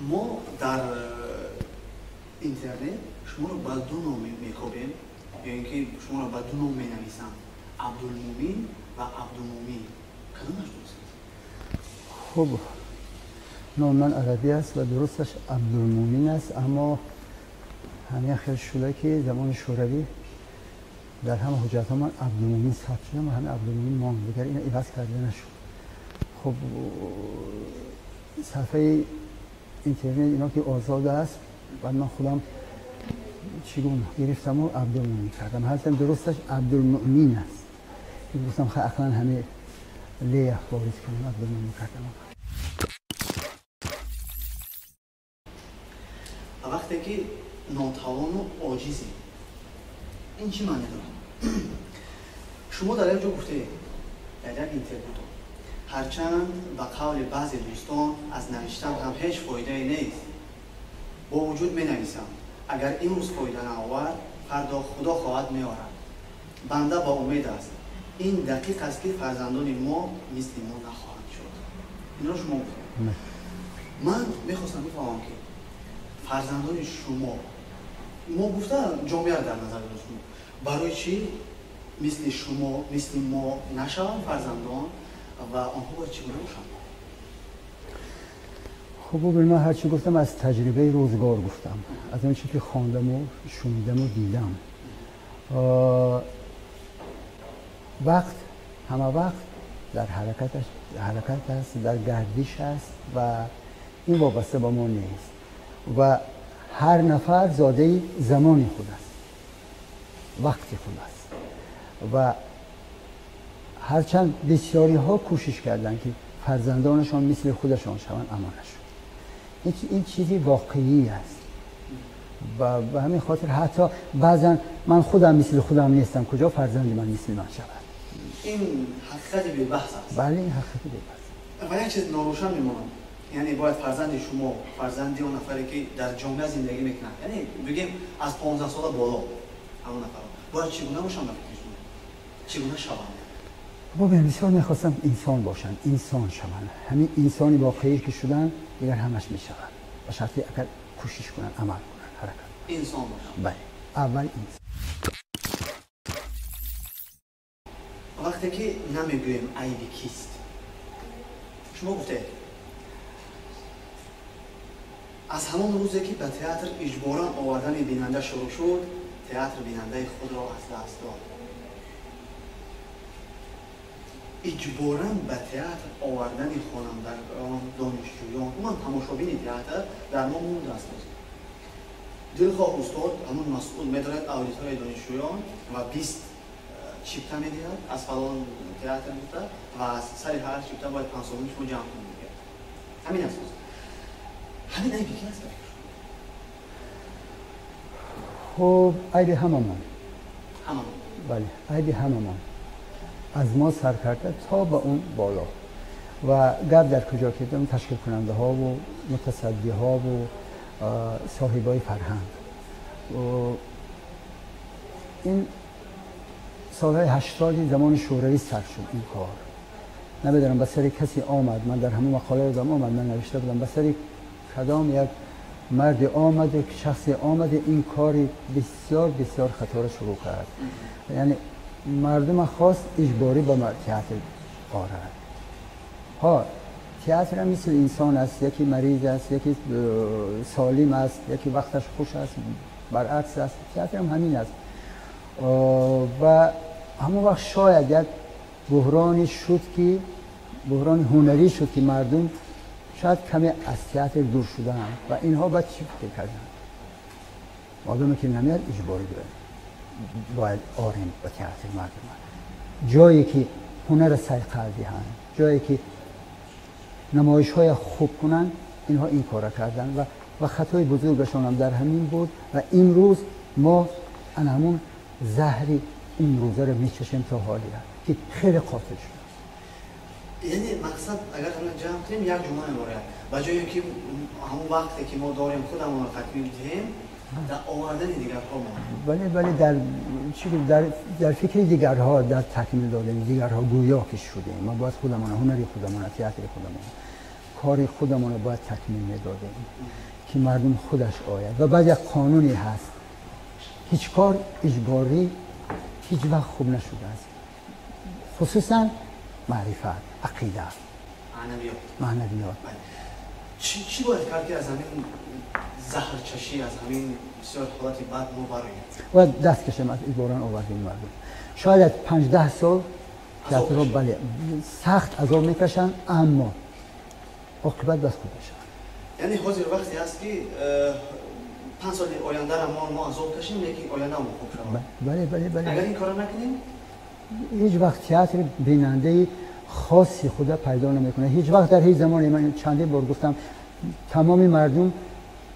Мо дар интернет шуморо ба ду ном мекобем, ё ин ки шуморо ба ду ном менависанд: Абдулмумин ва Абдумумин. Кадомаш дуруст аст? Хуб, номи ман арабӣ аст ва дурусташ Абдулмумин аст, аммо ҳамин хел шуда ки замони шӯравӣ дар ҳама ҳуҷҷатҳо ман Абдулмумин сабт шудам ва ҳамин Абдулмумин монд, дигар ин иваз карда нашуд. Хуб, саҳифаи интернет ино ки озод аст, баъд ман худам чӣ гум гирифтаму Абдулмумин кардам. Ҳарчанд дурусташ Абдулмуъмин аст. Гуфтам хай ақлан ҳамин лея ворид кунам, Абдулмумин кардам. Вақте ки нотавону оҷизем, ин чӣ маъне дорад? Шумо дар як ҷо гуфтед, дар як интервютон, ҳарчанд ба қавли баъзе дӯстон аз навиштан ҳам ҳеҷ фоидае нест, бо вуҷуд менависам, агар имрӯз фоида наовард, фардо худо хоҳад меорад. Банда ба умед аст, ин дақиқ аст ки фарзандони мо мисли мо нахоҳанд шуд. Инро шумо гуфтед. Ман мехостам бифаҳмам ки фарзандони шумо, мо гуфта ҷомеаро дар назар доштем, барои чӣ мисли шумо, мисли мо нашаванд фарзандон ва онҳо бояд чӣ гуна бошанд? Хуб, бубин, ман ҳарчи гуфтам аз таҷрибаи рӯзгор гуфтам, аз он чи ки хондаму шунидаму дидам. Вақт ҳама вақт дар ҳаракат аст, дар гардиш аст ва ин вобаста ба мо нест ва ҳар нафар зодаи замони худ аст, вақти худ аст ва ҳарчанд бисёриҳо кӯшиш карданд ки фарзандонашон мисли худашон шаванд, аммо нашуд. Ин чизи воқеӣ аст ва ба ҳамин хотир ҳатто баъзан ман худам мисли худам нестам, куҷо фарзанди ман мисли ман шавад? Ин ҳақиқати бебаҳс аст. Бале, ин ҳақиқати бебаҳс. Ва як чиз норӯшан мемонад, яъне бояд фарзанди шумо, фарзанди он нафаре ки дар ҷомеа зиндагӣ мекунад, яъне бигем аз 15 сола боло ҳамон нафар бояд чӣ гуна бошанд ба фикри шумо? Чӣ гуна шаванд? бобин, бисёр мехостам инсон бошанд, инсон шаванд. Ҳамин инсони воқеӣ ки шуданд, дигар ҳамаш мешаванд, ба шарти агар кӯшиш кунанд, амал кунанд, ҳаракат. Инсон бошанд. Бале, аввал инсон. Вақте ки намегӯем айби кист, шумо гуфтед аз ҳамон рӯзе ки ба театр иҷборан овардани бинанда шурӯъ шуд, театр бинандаи худро аз даст дод. Иҷборан ба театр овардани хонандагон, донишҷӯён, умуман тамошобини театр дар мо мондааст. Дилхоҳ устод, ҳамон масъул медорад аудиторияи донишҷӯён ва 20 чипта медиҳад аз фалон театр гуфта ва аз сари ҳар чипта бояд 5 сомонӣ шумо ҷамъ кунед мегӯяд. Ҳамин аст. Ҳамин айби ки аст? Хуб, айби ҳамамон. Ҳамамон. Бале, айби ҳамамон. Аз мо сар карда то ба он боло. Ва гап дар куҷо ки ташкилкунандаҳову мутасаддиҳову соҳибои фарҳанг. Ин солҳои 80 замони шӯравӣ сар шуд ин кор. Намедонам ба сари касе омад, ман дар ҳамон мақола ёдам омад, ман навишта будам ба сари кадом як марде омаде, шахсе омаде ин кори бисёр бисёр хаторо шурӯъ кард. Яъне мардум хост иҷборӣ ба театр орад. Ҳа, театр ҳам мисли инсон аст, яке мариз аст, яке солим аст, яке вақташ хуш аст, баръакс аст. Театр ҳам ҳамин аст. Ва ҳамон вақт шояд як буҳроне шуд ки буҳрони ҳунарӣ шуд ки мардум шояд каме аз театр дур шуданд ва инҳо баъд чӣ фикр карданд? Одаме ки намеяд иҷборӣ бояд орем ба театр мардум. Ҷое ки ҳунарро сайқал диҳанд, ҷое ки намоишҳои хуб кунанд, инҳо ин корро карданд ва хатои бузургашон ҳам дар ҳамин буд. Ва имрӯз мо ан ҳамон заҳри имрӯзаро мечашем то ҳолия ки хеле қотил шуд. Яъне мақсад агар ҳамин ҷамъ кунем як ҷумла меборад, ба ҷои ин ки ҳамон вақте ки мо дорем худамонро такмил диҳем, дар овардани дигарҳо мо. Бале, бале, дар чӣ дар фикри дигарҳо, дар такмил додани дигарҳо гӯё ки шудем. Мо бояд худамон, ҳунари худамон, театри худамон کار خودمان رو باید تکمیل میدادیم که مردم خودش آید. و بعد یک قانونی هست، هیچ کار اجباری هیچ وقت خوب نشده است، خصوصا معرفت، عقیده، معنویات. چی باید کرد که از همین زهرچشی، از همین بسیار حالت بد ما براییم؟ باید دست کشیم از اجباران آوردیم مردم. شاید از 5-10 سال تئاتر بله سخت عذاب میکشن، اما عاقبت بس خوب میشه. یعنی حاضر وقتی هست که 5 سال آینده را ما عذاب کشیم، لیکن آینده ما خوب شود. بله بله بله. اگر این کارو نکنیم هیچ وقت تئاتر بیننده خاصی خدا پیدا نمیکنه. هیچ وقت در هیچ زمانی، من چندین بار گفتم، تمام مردم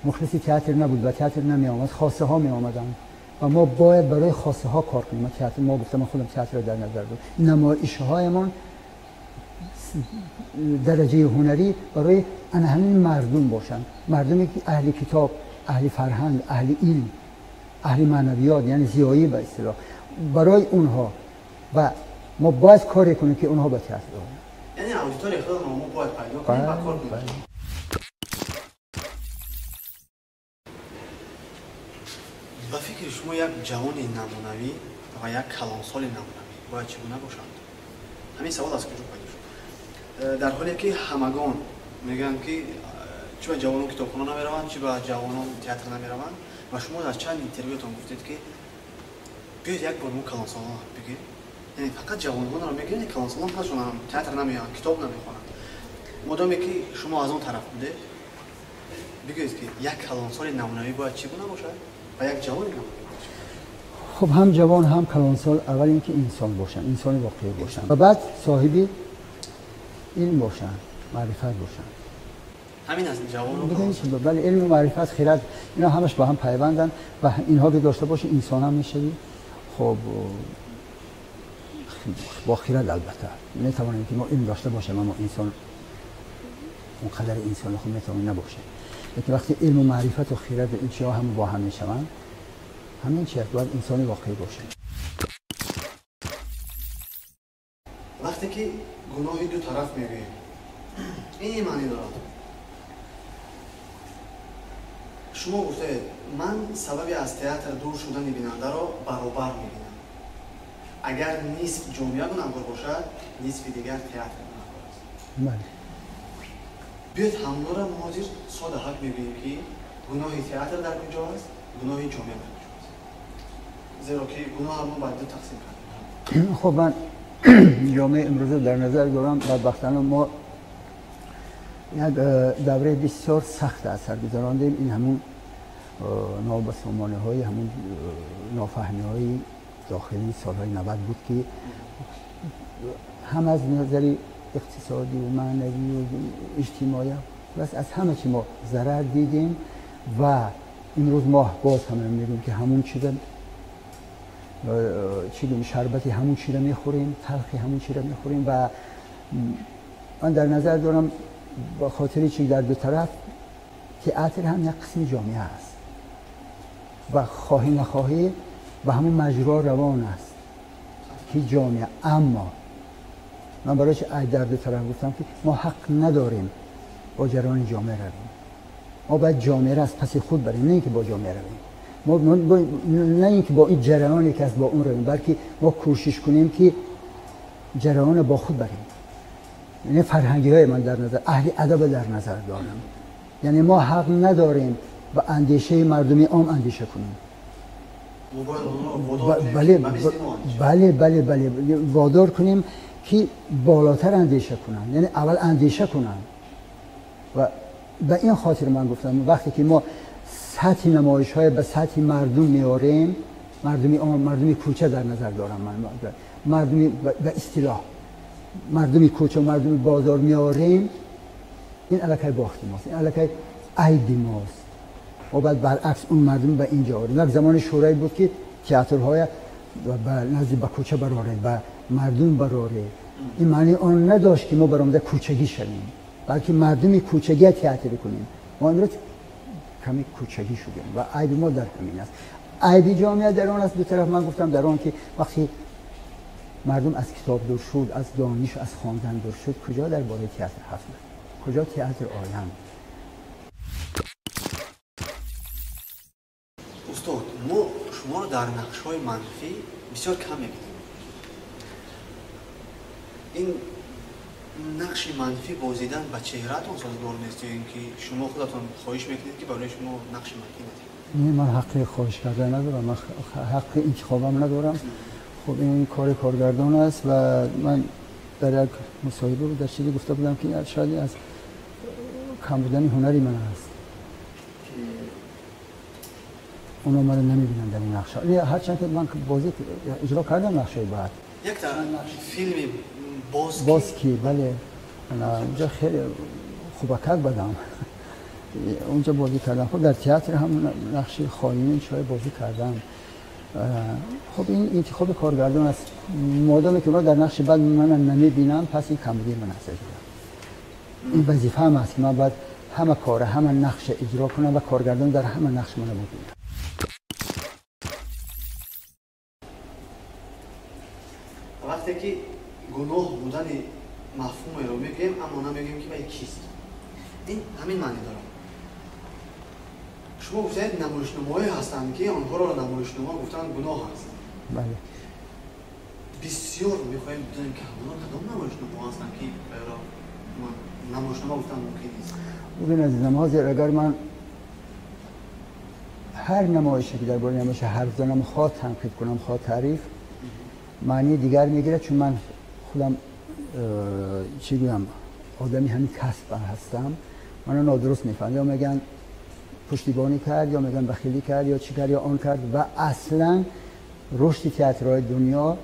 مخلص تئاتر نبود و تئاتر نمی آمد، خاصه ها می آمدن و ما باید برای خاصه ها کار کنیم. تئاتر ما گفتم، من خودم تئاتر رو در نظر دارم، نمایش هایمان درجه هنری برای همین مردم باشن، مردمی که اهل کتاب، اهل فرهنگ، اهل علم، اهل معنویات، یعنی زیایی به اصطلاح، برای اونها و ما باید کاری کنیم که اونها به تئاتر بیایند. یعنی اودیتوری خودمون ما باید پیدا کنیم و کار کنیم. ба фикри шумо як ҷавони намунавӣ ва як калонсоли намунавӣ бояд чӣ гуна бошанд? Ҳамин савол аз куҷо пайдо шуд? Дар ҳоле ки ҳамагон мегӯянд ки чӣ ба ҷавонон китобхона намераванд, чӣ ба ҷавонон театр намераванд, ва шумо дар чанд интервюятон гуфтед ки биёед як бор мо калонсолон бигирем, яъне фақат ҷавононро мегирем, калонсолон худашон театр намеоянд, китоб намехонанд. Модоме ки шумо аз он тараф будед, бигӯед ки як калонсоли намунавӣ бояд чӣ гуна бошад و یک جوان намунавӣ бошад? خب هم جوان هم کلانسال اول اینکه انسان باشن، انسان واقعی باشن و بعد صاحبی علم باشن، معرفت باشن. همین از جوان و کلانسال. بله، علم و معرفت، خیرت، اینا همش با هم پیوندن و اینها که داشته باشی انسان هم میشوی. خب با خیرت البته نمیتوانیم که ما علم داشته باشیم اما انسان اونقدر انسان خوب میتوانیم نباشه. لیکن وقتی علم و معرفت و خیرت و این چیزها هم با هم میشوند، همین چیز باید انسانی واقعی باشه. وقتی که گناه دو طرف میگوییم این معنی دارد. شما گفته من سبب از театр дур шудани бинандаро баробар мебинам. Агар нисф ҷомеа гунаҳкор бошад, нисфи дигар театр гунаҳкор аст. Бале. Биёед ҳамонро мо ҳозир сода ҳақ мебинем ки гуноҳи театр дар куҷо аст, гуноҳи ҷомеа дар куҷо аст. Зеро ки гуноҳро мо ба ду тақсим кардем. خب من جامعه امروزه در نظر دارم، بدبختانه ما یک دوره بسیار سخت اثر گذراندیم. این همون نابسامانه های، همون نافهمی های داخلی سالهای 90 بود که هم از نظر اقتصادی و معنوی و اجتماعی بس از همه چی ما ضرر دیدیم و امروز ما باز هم میگیم که همون چیز چی شربتی همون چی رو میخوریم، تلخی همون چی رو میخوریم. و من در نظر دارم با خاطر چی در دو طرف تئاتر هم یک قسم جامعه است و خواهی نخواهی به همون مجرا روان است که جامعه. اما من برایش در دو طرف گفتم که ما حق نداریم با جریان جامعه رویم. ما باید جامعه را از پس خود بریم، نه اینکه با جامعه رویم. ما نه اینکه با این جریانی که از با اون رویم، بلکه ما کوشش کنیم که جریان با خود بریم. یعنی فرهنگی های من در نظر، اهل ادب در نظر دارم. یعنی ما حق نداریم به اندیشه مردمی عام اندیشه کنیم. بله بله بله بله، وادار کنیم که بالاتر اندیشه کنن، یعنی اول اندیشه کنن. و به این خاطر من گفتم وقتی که ما سطح نمایش های به سطح مردم میاریم، مردمی عام، مردمی کوچه در نظر دارم من، مردمی به اصطلاح مردمی کوچه و مردمی بازار میاریم، این الکی باخت ماست، این الکی عیب ماست. ما باید برعکس اون مردم به اینجا آوریم. یک زمان شورای بود که تئاترهای نزد به کوچه براره و مردم براره. این معنی آن نداشت که ما برآمده کوچگی شویم، بلکه مردمی کوچگی تئاتر کنیم. ما امروز کمی کوچگی شدیم و عیب ما در همین است. عیب جامعه در آن است دو طرف. من گفتم در آن که وقتی مردم از کتاب دور شد، از دانش، از خواندن دور شد، کجا درباره تئاتر حرف بزنیم؟ Куҷо театр оянд? Устод, мо шуморо дар нақшҳои манфӣ бисёр кам мебинем. Ин нақши манфӣ бозидан ба чеҳраатон созгор нест ё ин ки шумо худатон хоҳиш мекунед ки барои шумо нақши манфӣ надиҳед? Не, ман ҳаққи хоҳиш кардан надорам, ман ҳаққи интихобам надорам. Хуб, ин кори коргардон аст ва ман дар як мусоҳиба дар чизе гуфта будам ки шояд аз кам будани ҳунари ман аст ки اونا مرا نمیبینن در این نقشه. هرچند که من بازی اجرا کردم نقشه بعد یک تا فیلم بازکی، بله، اونجا خیلی خوبکک بدم، اونجا بازی کردم. خب در تئاتر هم نقش خائنین چای بازی کردم. خب این انتخاب کارگردان است. مادامی که اونا در نقش بعد من نمیبینم، پس این کمبودی من است. این وظیفه هم است که من باید همه کار، همه نقش اجرا کنم و کارگردان در همه نقش من ببینه. وقتی که گناه بودن مفهوم رو میگیم، اما نمیگیم که باید کیست. این همین معنی داره. شما گفتید نمایشنامه‌هایی هستند که آنها را نمایشنامه گفتن گناه هست. بله. بسیار میخوایم بدونیم که همونا کدام نمایشنامه هستند که برای نمایشنامه گفتن ممکن نیست. ببین عزیزم، حاضر اگر من هر نمایشی که درباره نمایش حرف زنم، خواه تنقید کنم خواه تعریف، معنی دیگر میگیره. چون من خودم چی گویم، آدمی همین کسب هستم، منو نادرست میفهمن، یا میگن پشتیبانی کرد، یا میگن بخیلی کرد، یا چی کرد یا آن کرد. و اصلا رشد تئاترهای دنیا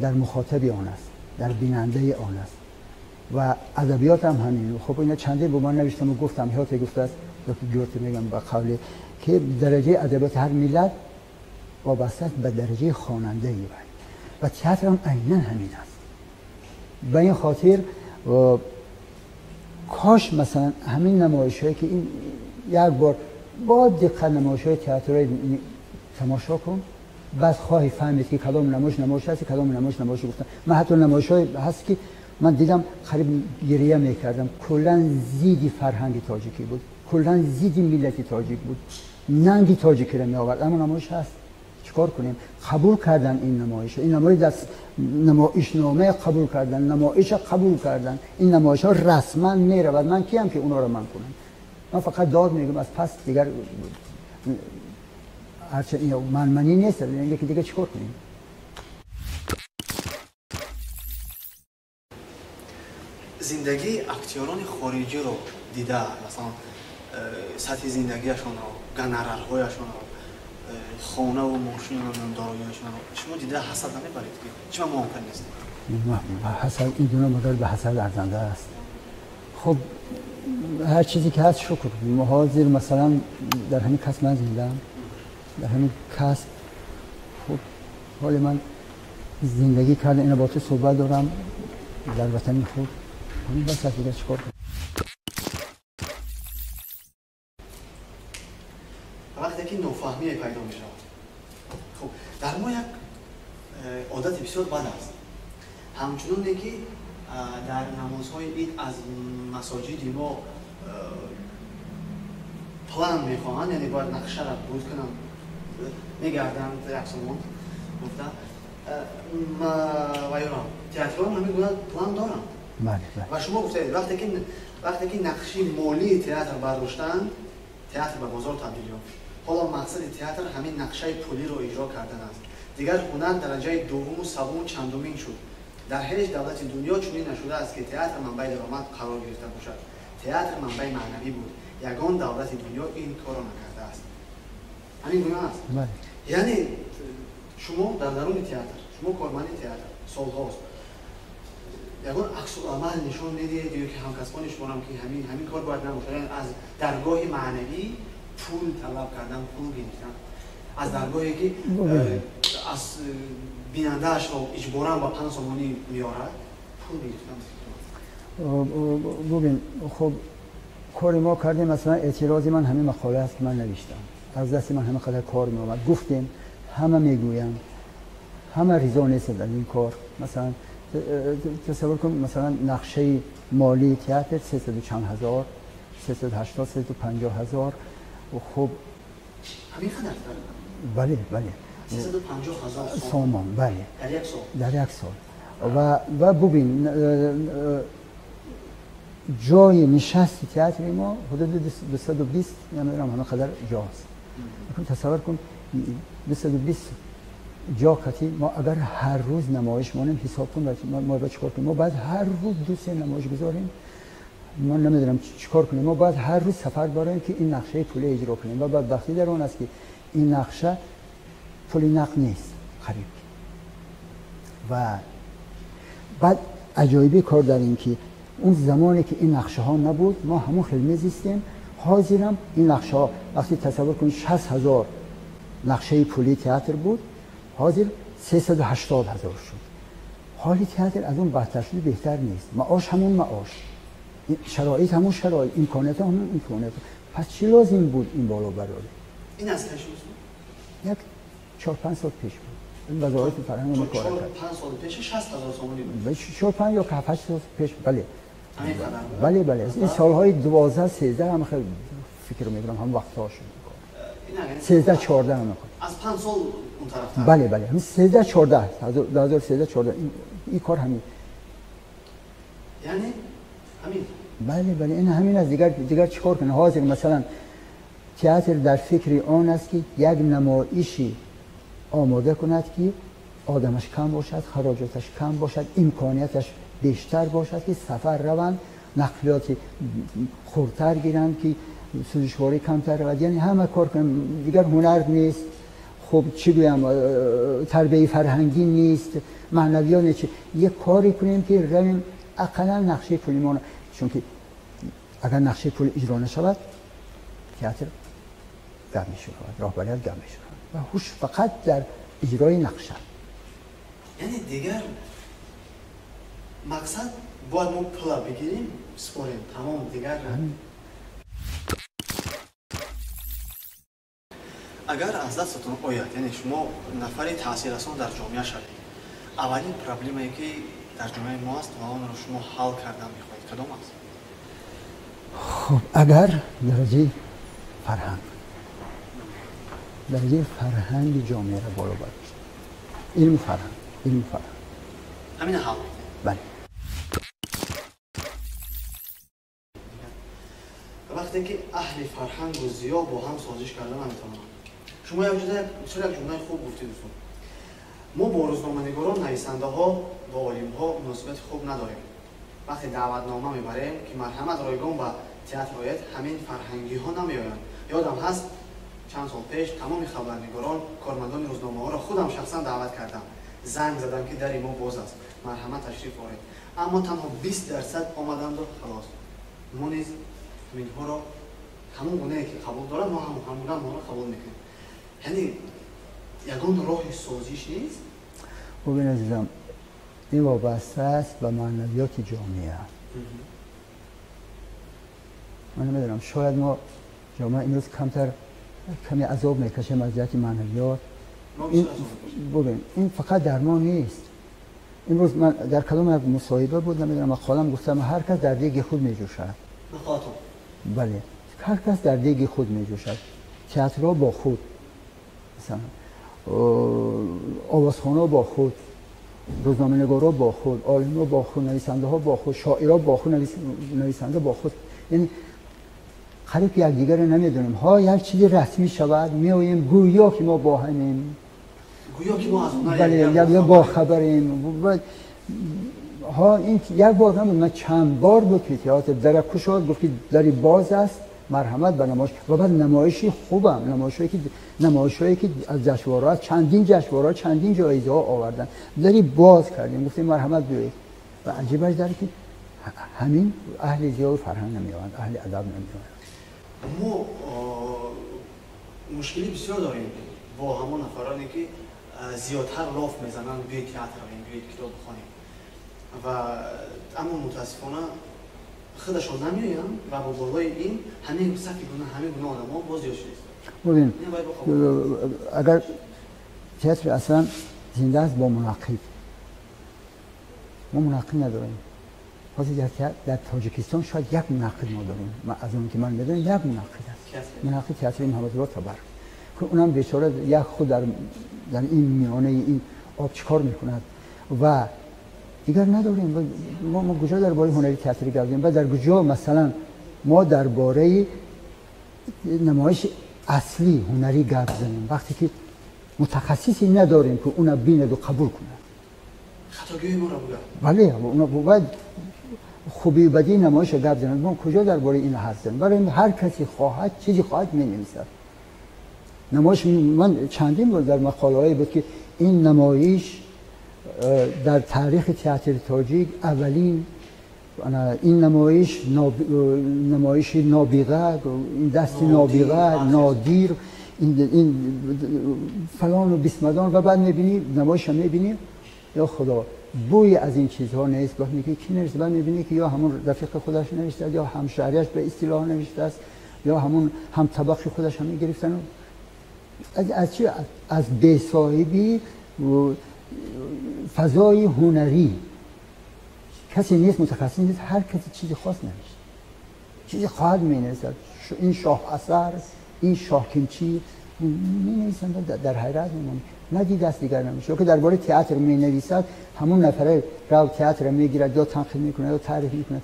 در مخاطب آن است، در بیننده آن است و ادبیات هم همین. خب اینا چندین با من نوشتم و گفتم، هیاته گفته است یا که گوته میگم به قول که درجه ادبیات هر ملت وابسته است به درجه خواننده ای و تئاتر هم عینا همین است. به این خاطر کاش مثلا همین نمایش هایی که این یک بار با دقت نمایش های تئاتر تماشا کن، بعد خواهی فهمید که کدام نمایش نمایش هست، کدام نمایش نمایش گفتن. من حتی نمایش های هست که من دیدم قریب گریه میکردم، کلا زیدی فرهنگ تاجیکی بود، کلا زیدی ملت تاجیک بود، ننگی تاجیکی را می آورد. اما نمایش هست، چیکار کنیم؟ قبول کردن این نمایش، این نمایش دست نمایشنامه قبول کردن، نمایش قبول کردن، این نمایش ها رسما میرود. من کیم که اونا رو من کنم؟ من فقط داد میگم از پس دیگر، هرچه من منی نیست، یعنی که دیگه چیکار کنیم؟ زندگی اکتیوران خارجی رو دیده، مثلا سطح زندگیشون رو، گنرارهایشون رو، خانه و ماشین و داراییشون رو شما دیده حسد نمیبرید که چرا ممکن نیست؟ حسد این دنیا مگر به حسد ارزنده است؟ خب هر چیزی که هست شکر. حاضر مثلا در همین کسب من زندم، در همین کسب خب حال من زندگی کردم، اینا با تو صحبت دارم در وطن خود، همین بس از دیگه چیکار کنم؟ وقتی که نوفهمی پیدا می شود، خب در ما یک عادت بسیار بد است، همچنان که در نمازهای عید از مساجد ما پلان میخواهند، یعنی باید نقشه را بود کنم، میگردند یک سومان گفته و یاران تئاتران همین گونه پلان دارند. و شما گفتید وقتی که نقشی مالی تئاتر برداشتند، تئاتر به بازار تبدیل یافت. حالا مقصد تئاتر همین نقشه پولی رو اجرا کردن است. دیگر هنر درجه دوم و سوم و چندمین شد. در هیچ دولت دنیا چنین نشده است که تئاتر منبع درآمد قرار گرفته باشد. تئاتر منبع معنوی بود. یگان دولت دنیا این کار را نکرده است. همین گونه است. بله. یعنی شما در درون تئاتر، شما کارمند تئاتر سالهاست، یگان عکس العمل نشون میدید یا که همکسبان شما هم که همین کار باید نباشه، یعنی از درگاه معنوی پول طلب کردن، پول گرفتن، از درگاهی که از بیننده‌اش رو اجباراً با 5 سومانی میارد پول گرفتن. ببین خب کار ما کردیم، مثلا اعتراض من همین مقاله است که من نوشتم، از دست من همه قدر کار می آمد، گفتیم همه میگویند، همه رضا نیستند از این کار. مثلا تصور کن مثلا نقشه مالی تئاتر 300 چند هزار، 380 350 هزار. خب همین قدر؟ بله بله، 350 هزار سامان. بله، در یک سال. در یک سال. و ببین جای نشست تئاتر ما حدود 220 نمیدونم همه قدر جاست. تصور کن 220 جا کتی ما اگر هر روز نمایش مانیم، حساب کن ما باید چیکار کنیم؟ ما باید هر روز 2-3 نمایش گذاریم. ما نمیدونم چیکار کنیم. ما باید هر روز سفر بریم که این نقشه پولی اجرا کنیم. و بدبختی در آن است که این نقشه پولی نقد نیست، خرید. و بعد عجایبی کار در این که اون زمانی که این نقشه ها نبود ما همون خیلی میزیستیم. حاضرم این نقشه ها وقتی تصور کنید 60,000 نقشه پولی تئاتر بود، حاضر 380,000 شد. حال تئاتر از اون بدتر شده، بهتر نیست. معاش همون معاش، شرایط همون شرایط، امکانات همون امکانات. پس چی لازم بود این بالا براره؟ این از کی شد؟ یک 4-5 سال پیش بود. این وزارت فرهنگ ما کار کرد. 4-5 سال پیش 60,000 سومانی بود. 4-5 یا 7-8 سال پیش. بله. بله بله، این سالهای 12-13 هم خیلی فکر می‌کنم هم وقت‌ها شد. 13-14 هم از 5 سال اون طرف. بله بله، همین 13-14 2013-14 این کار همین. یعنی همین. بله بله، این همین از دیگر چیکار کنه؟ حاضر مثلا تئاتر در فکر آن است که یک نمایشی آماده کند که آدمش کم باشد، خراجاتش کم باشد، امکانیتش بیشتر باشد که سفر روند، نقلیات خردتر گیرند که سوزشواری کمتر رود. یعنی همه کار کنیم. دیگر هنر نیست، خب چی گویم، تربیه فرهنگی نیست، معنویات نیست. یک کاری کنیم که رویم اقلا نقشه پولی ما، چون که اگر نقشه پول اجرا نشود تئاتر گم می‌شود، راهبریت گم می‌شود و هوش فقط در اجرای نقشه. یعنی دیگر مقصد باید ما پول بگیریم سپاریم تمام. دیگر اگر از دستتون آید، یعنی شما نفری تاثیررسان در جامعه شوید، اولین پرابلمی که در جامعه ما است و آن رو شما حل کردن میخواهید کدام است؟ خب اگر درجه فرهنگ، درجه فرهنگ جامعه را بالا برد، علم فرهنگ، علم فرهنگ همین حل. بله. وقتی که اهل فرهنگ و زیا با هم سازش کردن نمیتونن. شما یک جمله خوب گفتید دوستان. ما با روزنامه‌نگاران، نویسنده ها و عالم ها مناسبت خوب نداریم. وقتی دعوتنامه میبریم که مرحمت رایگان به تئاتر آید، همین فرهنگی ها نمیآیند. یادم هست چند سال پیش تمام خبرنگاران، کارمندان روزنامه ها را خودم شخصا دعوت کردم. زنگ زدم که در ما باز است، مرحمت تشریف آورید. اما تنها 20% آمدند و خلاص. ما نیز همینها را همون گونه که قبول دارن ما هم همون ما را قبول میکنیم. یعنی یگان راه سازش نیست؟ ببین عزیزم، این وابسته است به معنویات جامعه. من نمیدونم، شاید ما جامعه امروز کمی عذاب میکشیم از جهت معنویات. ببین این فقط در ما نیست. امروز من در کدام یک مصاحبه بود، نمیدونم، خودم گفتم هر کس در دیگ خود میجوشد. بله، هر کس در دیگ خود میجوشد. تئاترها با خود، مثلا آوازخوان‌ها با خود، روزنامه‌نگارا با خود، عالم‌ها با خود، نویسنده‌ها با خود، شاعرها با خود، نویسنده با خود. یعنی قریب یکدیگر رو نمیدونیم. ها یک چیزی رسمی شود میآییم گویا که ما با همیم، گویا که ما از اونها بله با خبریم. ها این یک بار نبود، من چند بار بود که تئاتر در گشاد، گفت که دری باز است، مرحمت به نمایش. و بعد نمایشی خوبم، نمایشایی که از جشنواره‌ها، چندین جشنواره‌ها، چندین جایزه ها آوردن، دری باز کردیم، گفتیم مرحمت بیایید. و عجیبش داره که همین اهل زیا و فرهنگ نمیآیند، اهل ادب نمیآیند. ما مشکلی بسیار داریم با همون نفرانی که زیادتر لاف میزنن بیاید تئاتر رویم، بیاید کتاب بخوانیم، و اما متاسفانه خودشان نمیایم و با بالای این همه صف گونه همه گونه آدم‌ها باز زیاد شده. ببین اگر تئاتر اصلا زنده است با منقد، Мо мунаққид надорем. Ҳозир дар Тоҷикистон шояд як мунаққид мо дорем. Аз он ки ман медонам як мунаққид аст. Мунаққид театри Муҳаммадулло Табар. Унам бечора як худ дар ин миёнаи ин об чикор мекунад ва дигар надорем. Мо куҷо дар бораи ҳунари театрӣ гап занем? Ва дар куҷо масалан мо дар бораи намоиши аслӣ ҳунарӣ гап занем вақте ки мутахассисе надорем ки уна бинаду қабул кунад? Хатогиҳои моро бугӯ. Бале, уна бояд хубию бадии намоиша гап занад. Мо куҷо дар бораи ин ҳарф занем? Барои ҳар касе хоҳад чизе хоҳад менависад. Намоиш ман чандин бор дар мақолаҳое буд ки ин намоиш дар таърихи театри тоҷик аввалин, ин намоиш намоиши нобиға, ин дасти нобиға, нодир, ин фалону бисмадон. Ва баъд мебинӣ намоиша мебинӣ, ё худо бӯи аз ин чизҳо нест. Баъд мегӯӣ ки навишта? Баъд мебинӣ ки ё ҳамон рафиқи худаш навиштааст, ё ҳамшаҳрияш ба истилоҳ навиштааст, ё ҳамон ҳамтабақи худаш ҳамин гирифтан. Аз чи? Аз бесоҳибӣ фазои ҳунарӣ. Касе нест, мутахассис нест, ҳар касе чизи хос навишт, чизи хоҳад менависад. Ин шоҳ асар, ин шоҳ кимчи менависанд, дар ҳайрат мемонӣ. Надидааст дигар намешавад. Ё ки дар бораи театр менависад, ҳамон нафаре рав театрро мегирад, ё танқид мекунад, ё таъриф мекунад.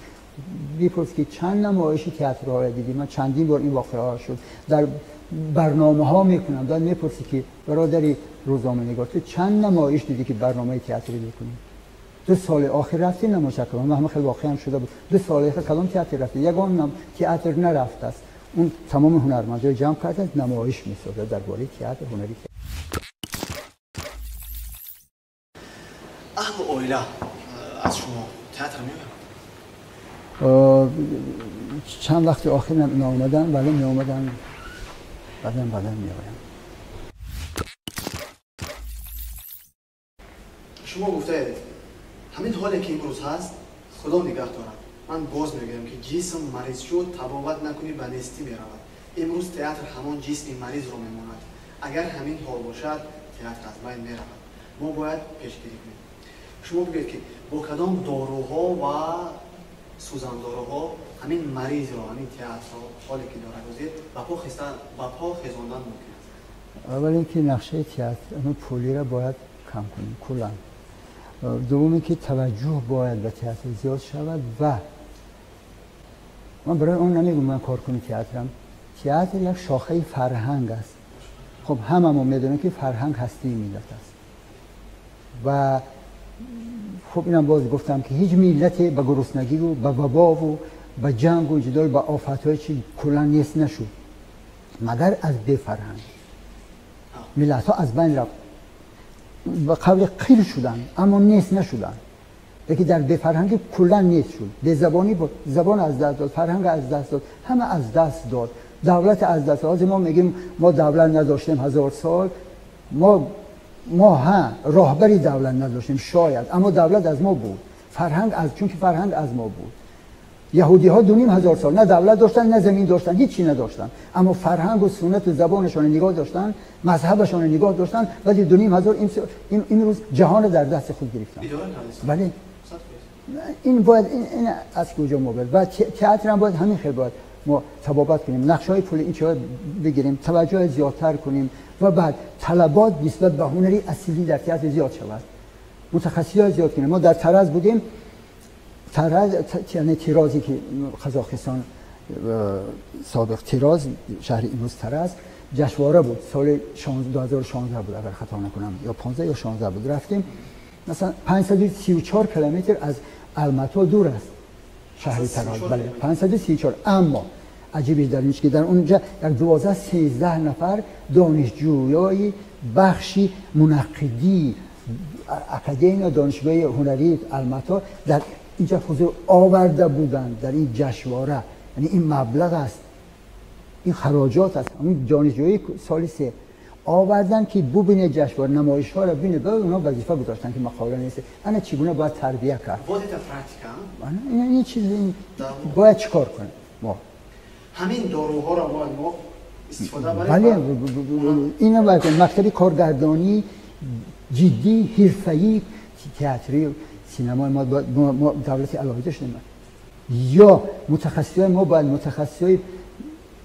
Бипурс ки чанд намоиши театрҳоро дидӣ? Ман чандин бор ин воқеаҳо шуд. Дар барномаҳо мекунам, баъд мепурсӣ ки бародари рӯзноманигор, ту чанд намоиш дидӣ ки барномаи театрӣ мекунӣ? 2 соли охир рафтӣ намоиш кардам, ман хеле воқеан шуда буд. 2 соли охир кадом театр рафтӣ? Ягон театр нарафтааст. Он тамоми ҳунармандҳоро ҷамъ кардааст, намоиш месозад дар бораи театр, ҳунари театр. Аҳлу оила аз шумо театр меояд? Чанд вақти охир наомадан, вале меомадан, баъдан меоянд. Шумо гуфтаед ҳамин ҳоле ки имрӯз ҳаст, худо нигаҳ дорад. Ман боз мегӯям ки ҷисм мариз шуд, табобат накунӣ ба нестӣ меравад. Имрӯз театр ҳамон ҷисми маризро мемонад. Агар ҳамин ҳол бошад, театр аз байн меравад. Мо бояд пешгирӣ кунем. Шумо бигӯед ки бо кадом доруҳо ва сӯзандоруҳо ҳамин маризро, ҳамин театрро ҳоле ки дорад ҳозир ба по хезондан мумкин аст? Аввал ин ки нақшаи театр пулиро бояд кам кунем куллан. Дуввум ин ки таваҷҷӯҳ бояд ба театр зиёд шавад. Ва ман барои он намегӯям ман коркуни театрам. Театр як шохаи фарҳанг аст. Хуб, ҳама мо медонем ки фарҳанг ҳастии миллат аст. Ва хуб инам боз гуфтам ки ҳеҷ миллате ба гуруснагиву ба вабову ба ҷангу ҷидол, ба офатҳое чи куллан нест нашуд, магар аз бефарҳанг. Миллатҳо аз байн рафт, ба қавли қир шуданд, аммо нест нашуданд. Лекин дар бефарҳангӣ куллан нест шуд. Безабонӣ буд, забон аз даст дод, фарҳанг аз даст дод, ҳама аз даст дод, давлат аз даст дод. Ҳозир мо мегӯем мо давлат надоштем 1000 сол, мо ҳа роҳбари давлат надоштем шояд, аммо давлат аз мо буд. Фарҳанг аз, чунки фарҳанг аз мо буд. Яҳудиҳо 2500 сол на давлат доштанд, на замин доштанд, ҳеҷ чӣ надоштанд, аммо фарҳангу суннату забонашонро нигоҳ доштанд, мазҳабашонро нигоҳ доштанд. Вале 2500 имрӯз ҷаҳонро дар дасти худ гирифтанд. Бале, ин бояд ин аз куҷо мо бояд. Ва театрам бояд ҳамин хел бояд мо табобат кунем, нақшаҳои пули ин чиҳо бигирем, таваҷҷӯҳ зиёдтар кунем ва баъд талабот нисбат ба ҳунари асилӣ дар театр зиёд шавад, мутахассисҳо зиёд кунем. Мо дар Тараз будем, Тараз яъне Тирозе ки Қазоқистон собиқ Тироз, шаҳри имрӯз Тараз, ҷашнвора буд соли 2016 буд агар хато накунам, ё 15 ё 16 буд. Рафтем, масалан 534 километр аз Алмато дур аст шаҳри Тараз. Бале, 534. Аммо аҷибиш дар ин ки дар онҷа як 12-13 нафар донишҷӯёи бахши мунаққидии академия донишгоҳи ҳунарии Алмато дар инҷа ҳузур оварда буданд дар ин ҷашнвора. Яъне ин маблағ аст, ин хароҷот аст. Ҳамин донишҷӯи соли 3 овардан ки бубине ҷашнвора, намоишҳоро бибине. Баъд онҳо вазифа гузоштанд ки мақола нест. Ана чӣ гуна бояд тарбия кард. Ин чиз бояд чӣ кор кунем мо? Ҳамин доруҳоро бояд мо истифода барем. Бале, ина бояд мактаби коргардонӣ ҷиддӣ, ҳирфаӣ, театрӣ, سینمای ما باید ما دولت علاوه شدیم یا متخصصای ما باید متخصصای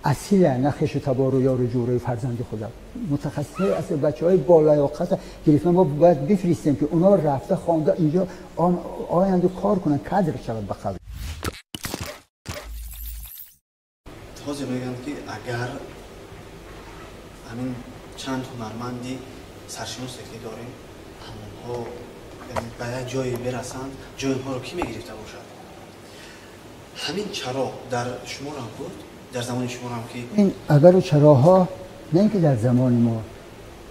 اصیل نه خویش و تبار و یار و جوره و فرزند خودم متخصصای اصیل بچه‌های با لیاقت گرفتن ما باید بفرستیم که اونا رفته خوانده اینجا آینده کار کنن کادر شود به قول. تازه میگن که اگر همین چند هنرمندی سرشناس که داریم همونها یعنی به جایی برسند جای اونها رو کی میگرفته باشد؟ همین چرا در شما هم بود؟ در زمان شما هم که این اگر و چراها نه اینکه در زمان ما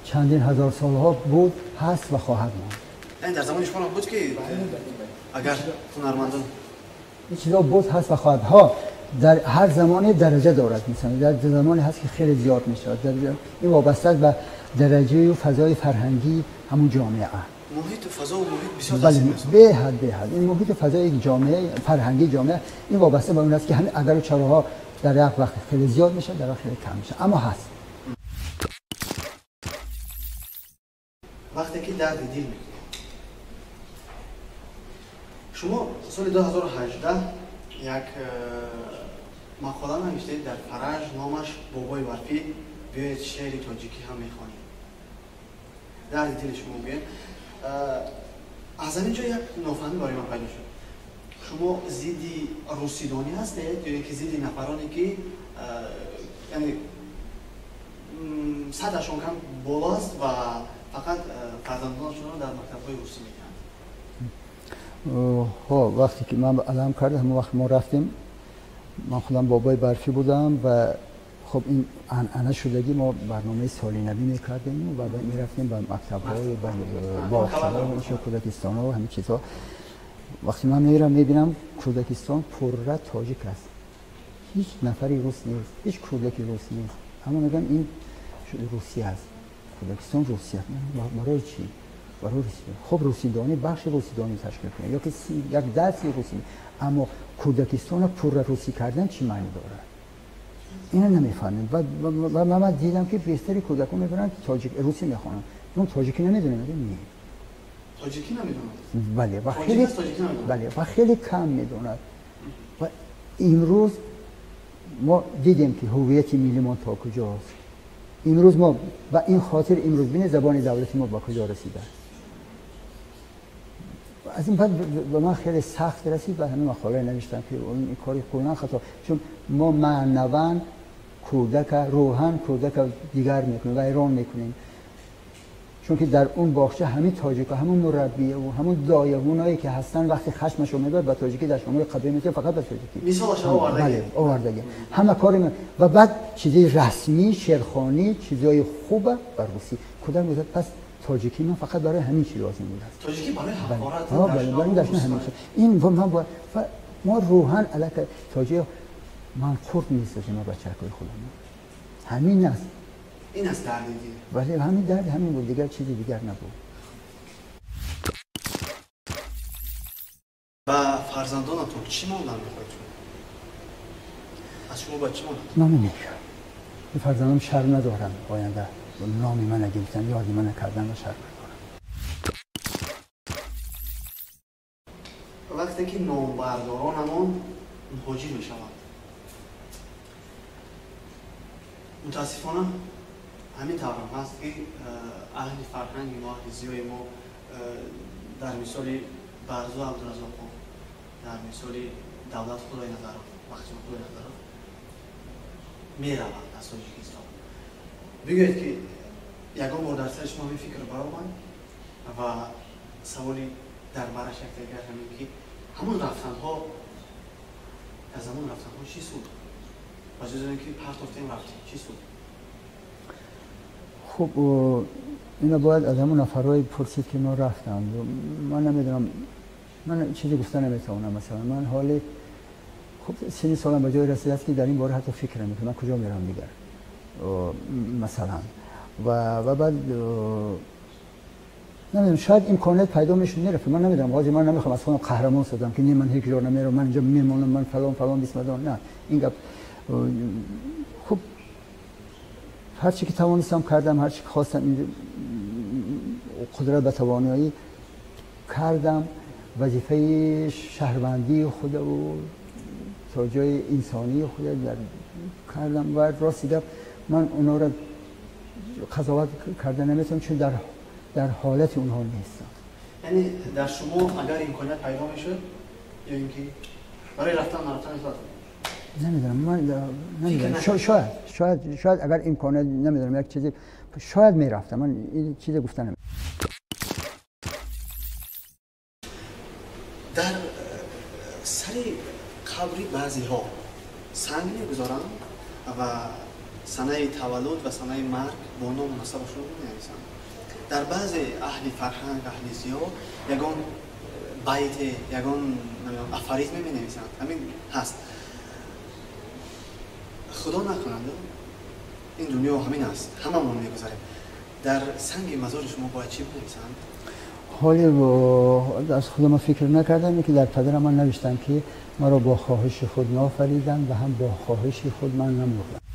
چندین هزار سالها بود هست و خواهد ماند. یعنی در زمان شما هم بود که اگر هنرمندان این چیزا بود هست و خواهد ها در هر زمانی درجه دارد. مثلا در زمانی هست که خیلی زیاد میشود. این وابسته به درجه و فضای فرهنگی همون جامعه. محیط و فضا و محیط بسیار تاثیر می‌گذارد. به حد به حد این محیط و فضای جامعه فرهنگی جامعه این وابسته به اون است که همین اگر و چراها در یک وقت خیلی زیاد میشه در وقت خیلی کم میشه اما هست. وقتی که درد دل میکنه شما سال 2018 یک مقاله نوشتید در فرج نامش بابای برفی بیاید شعر تاجیکی هم میخوانیم. درد دل شما بیاید. از اینجا یک نافهمی برای من پیدا شد. شما زیدی روسیدانی هستید یا اینکه زیدی نفرانی که یعنی سطحشون کم بالاست و فقط فرزندانشون رو در مکتب‌های روسی میدهند؟ ها وقتی که من علم کردم همون وقت ما رفتیم من خودم بابای برفی بودم و خب این عنعنه شدگی ما برنامه سالی نوی میکردیم و میرفتیم به مکتب‌های باغچه‌ها و کودکستان‌ها و همین چیزها. وقتی من میرم میبینم کودکستان پرره تاجیک است، هیچ نفری روس نیست، هیچ کودکی روس نیست، اما میگن این روسی است، کودکستان روسی است. برای چی؟ برای روسی. خب روسی دانی بخش روسی دانی تشکیل کنه یا که یک درسی روسی، اما کودکستان پرره روسی کردن چی معنی داره؟ اینو نمیفهمم. و من دیدم که بیشتر کودکان میبرن تاجیک روسی میخوانن، اون تاجیکی نمیدونه. میگه نه تاجیکی نمیدونه. بله و خیلی بله و خیلی کم میدوند. و امروز ما دیدیم که هویت ملی ما تا کجاست. امروز ما و این خاطر امروز بین زبان دولتی ما با کجا رسیده. از این بعد به من خیلی سخت رسید و همه مقاله نوشتم که این کاری کلا خطا، چون ما معنواً کودک روحاً کودک دیگر میکنیم و ایران میکنیم، چون که در اون باغچه همین تاجیکا همون مربیه و همون دایه‌هونایی که هستن وقتی خشمش رو میبره به تاجیکی در شمال قبیله میگه فقط به تاجیکی مثالش آوردگی. بله آوردگی همه کار من. و بعد چیزای رسمی شعرخوانی چیزای خوبه بر روسی کدام میگه پس تاجیکی من فقط برای همین چیز لازم بود. تاجیکی برای حقارت بله برای داشتن همین چیز. این من ما روحاً علاقه تاجیک من خورد نیست ما بچه‌های خودمون همین است. این از درد دیگه. ولی همین درد همین بود دیگر چیزی دیگر نبود. و فرزندانتون چی ماندن میخواید؟ از شما با چی ماندن؟ نامی نمی‌گم. به فرزندانم شرم ندارم آینده. نامی من نگرفتن یادی من نکردن و شرم ندارم. وقتی که نامبردارانمون مهاجر میشوند متاسفانه همین طور هم هست که اهل فرهنگ ما، اهل زیای ما در مثال برزو عبدالرزاق، در مثال دولت خدای نظرов، بختیار خدای نظرов میروند از تاجیکستان. بگویید که یگان بار در سر شما همین فکر برآمد و سوالی در برش یک دیگر همین که همون رفتنها از همون رفتنها چی سود؟ و جز اینکه پرتافتیم رفتیم چی سود؟ خب اینو باید از همون نفرهایی پرسید که ما رفتم. من نمیدونم، من چیزی گفته نمیتوانم. مثلا من حالی خب 30 سالم به جای رسیده است که در این باره حتی فکر نمیکنم من کجا میرم دیگر مثلا. و بعد نمیدونم شاید امکانیت پیدا میشه نرفت. من نمیدونم، قاضی من نمیخوام از خودم قهرمان سازم که نه من هیچ جا نمیرم، من اینجا میمونم، من فلان فلان بیسمدان. نه این گپ. خب هر چی که توانستم کردم، هر چی که خواستم این قدرت به توانایی کردم وظیفه شهروندی خود و تا جای انسانی خود در کردم و راستی گفت من اونا را قضاوت کرده نمیتونم چون در حالت اونها نیستم. یعنی در شما اگر امکانیت پیدا میشد یا اینکه برای رفتن نرفتن نمیدونم، من نمیدونم، شاید اگر امکانیت نمیدونم یک چیزی شاید میرفتم، من این چیز گفتن. در سر قبری بعضی ها سنگ میگذارند و سنه تولد و سنه مرگ با نام مناسبشون می‌نویسند. در بعضی اهل فرهنگ، اهل زیا یگان بیت، یگان افاریزم می‌نویسند. همین هست. خدا نکنند این دنیا همین است، هممون می‌گذاریم. در سنگ مزار شما باید چی بنویسند؟ حالی از خودم من فکر نکردم که در پدرم من نوشتم که مرا با خواهش خود نافریدند و هم با خواهش خود من نمردم.